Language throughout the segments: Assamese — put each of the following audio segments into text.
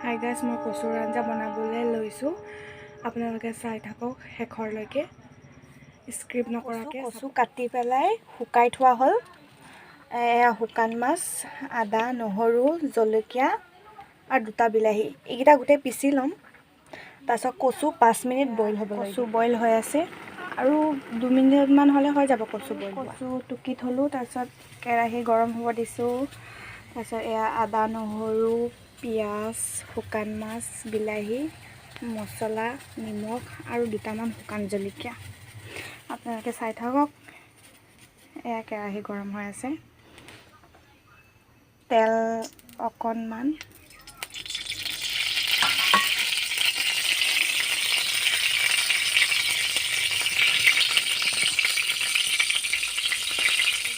হাই গাইজ, মই কচুৰ আঞ্জা বনাবলৈ লৈছোঁ। আপোনালোকে চাই থাকক শেষৰলৈকে, স্কিপ নকৰাকৈ। কচু কাটি পেলাই শুকাই থোৱা হ'ল। এয়া শুকান মাছ, আদা, নহৰু, জলকীয়া আৰু দুটা বিলাহী, এইকেইটা গোটেই পিচি ল'ম। তাৰপিছত কচু 5 মিনিট বইল হ'ব। কচু বইল হৈ আছে আৰু 2 মিনিটমান হ'লে হৈ যাব কচু বইল। কচু টুকি থ'লোঁ। তাৰপিছত কেৰাহী গৰম হ'ব দিছোঁ। তাৰপিছত এয়া আদা, নহৰু, পিঁয়াজ, শুকান মাছ, বিলাহী, মছলা, নিমখ আৰু দুটামান শুকান জলকীয়া। আপোনালোকে চাই থাকক। এয়া কেৰাহী গৰম হৈ আছে। তেল অকণমান,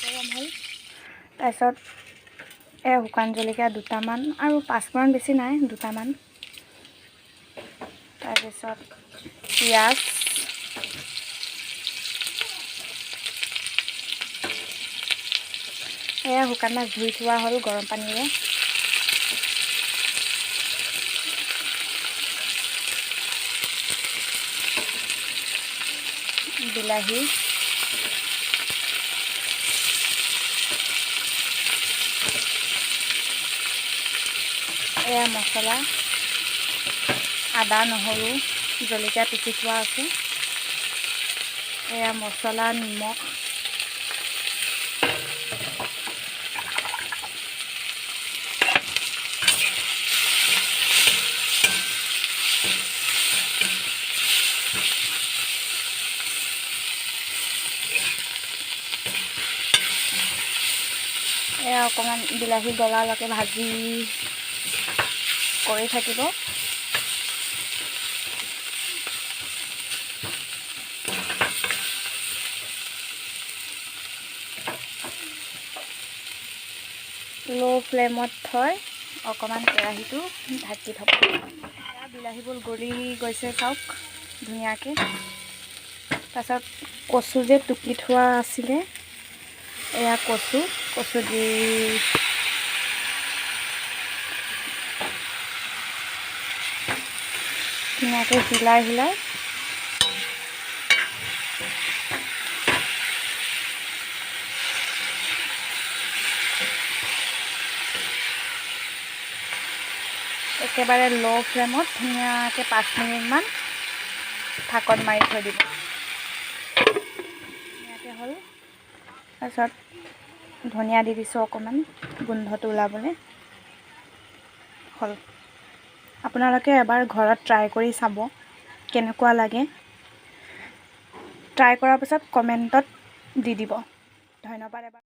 গৰম হ'ল। তাৰপিছত এয়া শুকান জলকীয়া দুটামান আৰু পাঁচফোৰণ, বেছি নাই, দুটামান। তাৰপিছত পিঁয়াজ, এয়া শুকান মাছ ধুই থোৱা হ'ল গৰম পানীৰে। বিলাহী, এয়া মছলা, আদা, নহৰু, জলকীয়া পিচি থোৱা আছে। এয়া মছলা, নিমখ। এয়া অকণমান বিলাহী গলালৈকে ভাজি কৰি থাকিব। ল' ফ্লেমত থৈ অকণমান কেৰাহীটো ঢাকি থ'ব। এয়া বিলাহীবোৰ গলি গৈছে, চাওক ধুনীয়াকৈ। তাৰপিছত কচু যে টুকি থোৱা আছিলে, এয়া কচু। কচু দি ধুনীয়াকৈ হিলাই হিলাই একেবাৰে ল' ফ্লেমত ধুনীয়াকৈ 5 মিনিটমান ঢাকন মাৰি থৈ দিব। ধুনীয়াকৈ হ'ল। তাৰপিছত ধনিয়া দি দিছোঁ অকণমান গোন্ধটো ওলাবলৈ। হ'ল। আপোনালোকে এবাৰ ঘৰত ট্ৰাই কৰি চাব কেনেকুৱা লাগে। ট্ৰাই কৰাৰ পিছত কমেণ্টত দি দিব। ধন্যবাদ এবাৰ।